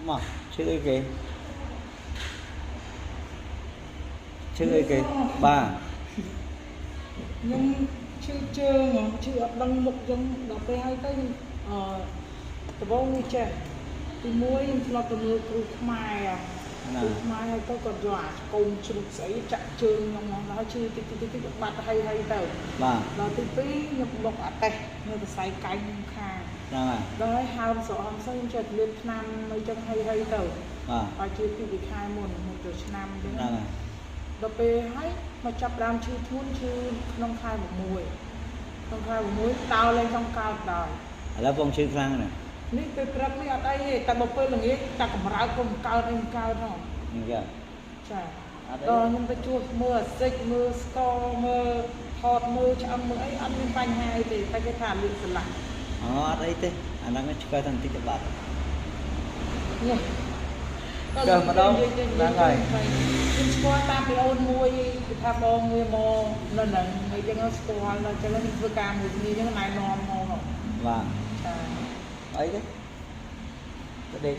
មកឈឺអីគេឈឺអីគេបាទ ខ្ញុំឈឺជើងហ៎ឈឺអត់ដឹងមុខចឹងដល់ពេលហើយទៅខ្ញុំអឺដំបូងវាចេះទីមួយខ្ញុំធ្លាប់ទៅមើលគ្រូខ្មែរ ណា គ្រូខ្មែរហើយទៅគាត់យកអាឆ្កូមជ្រូកស្អីចាក់ជើងខ្ញុំមកហើយឈឺតិចតិចតិចតិចបាត់ហើយហើយទៅ បាទ ដល់ទីពីរខ្ញុំបុកអាតេះនៅសរសៃកែងខ្ញុំខាង ហ្នឹងហើយ ដល់ហើយហើមស្រកហើមសើខ្ញុំចេះលេបថ្នាំអីចឹងហើយហើយទៅ បាទ បើជាពីរខែមុនមុនចូលឆ្នាំអញ្ចឹង ហ្នឹងហើយ ដល់ពេលហើយមកចាប់ដើមឈឺធ្ងន់ឈឺក្នុងខែ6ក្នុងខែ6តោលែងចង់កើតដល់ ឥឡូវបងឈឺខ្លាំងណាស់ នេះពេលព្រឹកនេះអត់អីទេតែបើពេលល្ងាចតែកម្រើកក៏មិនកើតអីមិនកើតហ៎ អញ្ចឹង ចា អត់អី ដល់ខ្ញុំទៅជួសមើលអាសិចមើលស្ករមើលថតមើលឆ្អឹងមើលអីអត់មានបញ្ហាអីទេតែគេថាលៀកស្លាក់ អូអត់អីទេអាហ្នឹងឆ្កឹះតែបន្តិចទៅបាត់ នេះ ចុះម្ដងហ្នឹងហើយ ខ្ញុំស្គាល់តាមពីអូនមួយគេថាបងវាមកនៅហ្នឹងហើយចឹងស្គាល់ដល់ចឹងខ្ញុំធ្វើការមួយគ្នាចឹងណែនាំមក បាទ ចា អីទេទៅដេក